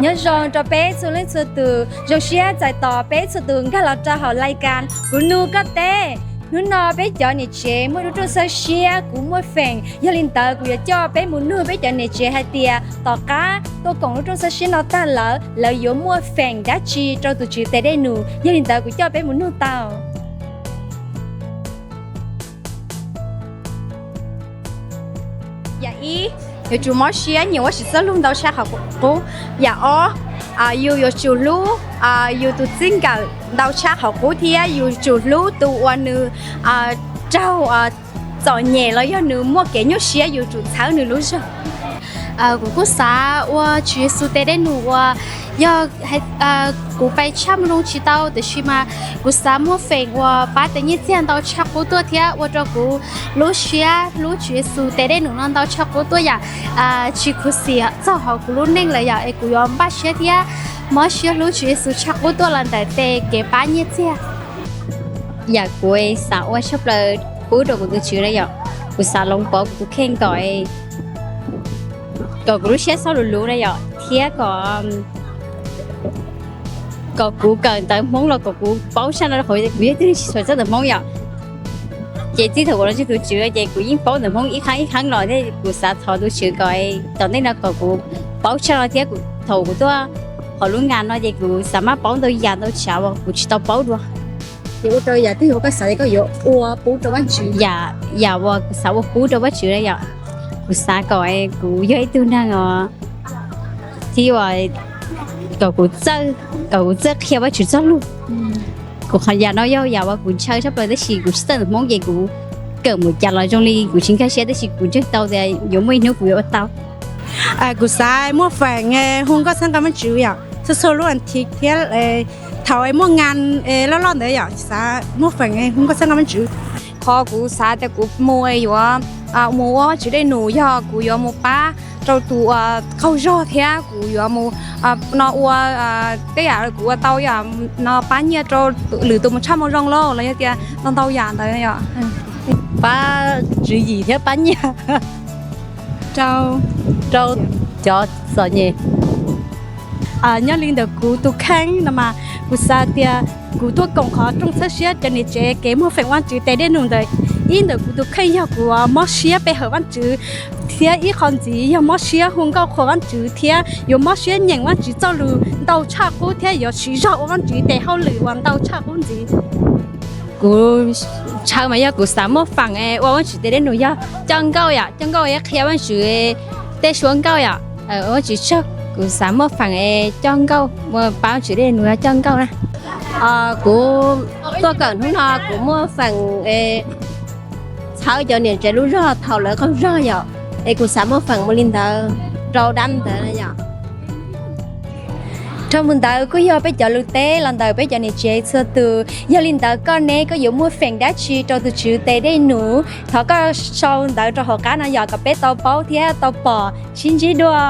Nyob zoo rau peb txhua leej txhua tus, zoo siab txais tos peb txhua tus nkag los rau hauv lais kas Kuv Nug Koj Teb. Hnub no peb cov niam tsev muaj lub rooj txhawb siab, kuv muaj feem, yog li ntawd kuv yuav coj peb mus nug peb cov niam tsev hais tias tom qab tuaj koom lub rooj txhawb siab no tag lawm, lawv yuav muaj feem dab tsi rau tus tswv tes dej num. Yog li ntawd kuv coj peb mus nug tau. Yam ib, yuav tsum mob siab nyeem Vajtswv txoj lus ntau tshaj qhov qub. Yam ob, yus yuav tsum hlub yus tus txij nkawm ntau tshaj qhov qub thiab yus tsum hlub tus uas nws raug txom nyem los yog nws muaj kev nyuaj siab, yus tsum txhawb nws lub zog. Kuv kuj xav ua Tswv Yexus tes dej num uas yog kuv pais tshaj moo zoo tsis tau, tiam sis mas kuv xav muaj feem uas pab tej nyiaj txiag ntau tshaj qub tuaj thiab ua rau kuv lub siab hlub Tswv Yexus tes dej num no ntau tshaj qub tuaj yam tsis khuv xim txog hauv kuv lub neej lawm yom, es kuv yuav npaj siab thiab mob siab hlub Tswv Yexus tshaj qub tuaj los ntawm tej kev pab nyiaj txiag. Yam kuv xav ua tshaj plaws pub rau kuv tus tswv na yom, kuv xav hloov pauv kuv tus kheej kom, kom kuv lub siab txhob luv luv na yom, thiab kom, kom kuv kawm ntawv Hmoob los kom kuv paub tshaj no, kuv yog ib tug neeg tsis tshua txawj ntawv Hmoob yom. Ces txij thaum kuv los ntsib tus tswv ces kuv yeej paub ntawv Hmoob ib qhab ib qhab los thiab kuv xav thov tus tswv kom tom ntej no kom kuv paub tshaj no thiab thaum kuv tuaj hauv lub ngas no ces kuv xav maj paub ntau yam ntau tsav uas kuv tsis tau paub dua. Ces ua rau yam twg uas koj xav koj yuav ua pub rau Vajtswv? Yam uas kuv xav ua pub rau Vajtswv na yom, kuv xav kom kuv yog ib tug neeg os, thiab uas kom kuv txawj, kom kuv txawj qhia Vajtswv txoj lus. Kuv qhov yam no yog yam uas kuv ntshaw tshaj plaws tab sis kuv tsis txawj ntawv Hmoob ces kuv kawm mus cas los zoo li kuv tsis nkag siab tab sis kuv ntseeg tau tias yuav muaj ib hnub kuv yuav ua tau. Kuv xav muaj feem hu nkauj txhawb nqa Vajtswv yom, txhua txhua lub as thiv thiab thaum muaj ngas loj loj ntawd yom, xav muaj feem hu nkauj txhawb nqa Vajtswv. Qhov kuv xav tias kuv mus yuav mus ua Vajtswv dej num yog kuv yuav mus pab rau tus uas qaug zog thiab kuv yuav mus no ua tej yam kuv ua tau yom, no pab nyiaj rau lwm tus mus tshaj moo zoo lauj los yog tias ntau ntau yam ntawd yom. Pab tswv yim thiab pab nyiaj rau cov txom nyem. Nyob li ntawm kuv tus kheej no mas kuv xav tias kuv tuaj koom qhov rooj txhawb siab cov niam tsev kev muag feem Vajtswv tes dej num ntawd, ib ntawm kuv tus kheej yog kuv mob siab pe hawm Vajtswv, thiab ib qho ntxiv yog mob siab hu nkauj qhuas Vajtswv thiab yuav mob siab nyeem Vajtswv txoj lus ntau tshaj qub thiab yuav siv zog ua Vajtswv tes hauj lwm uas ntau tshaj qub ntxiv. Kuv ntshaw mas yog kuv xav muaj feem ua Vajtswv tes dej num yog coj nkauj yom, coj nkauj qhia Vajtswv tej suab nkauj yom. Ua Vajtswv tsaug, kuv xav muaj feem coj nkauj, pab Vajtswv dej num yog coj nkauj na. Kuv tuaj kawm hnub no kuv muaj feem txhawb cov niam tsev lub zog thaum lawv qaug zog yom, es kuv xav muaj feem mus li ntawd rau dab ntawd yom. Dhau mus ntawd kuj yog peb cov lus teb los ntawm peb cov niam tsev txhua tus. Yog li ntawd koj ne, koj yuav muaj feem dab tsi rau tus Tswv tes dej num? Thov koj sau ntawv rau hauv qab no yom kom peb tau paub thiab tau pom. Sib ntsib dua.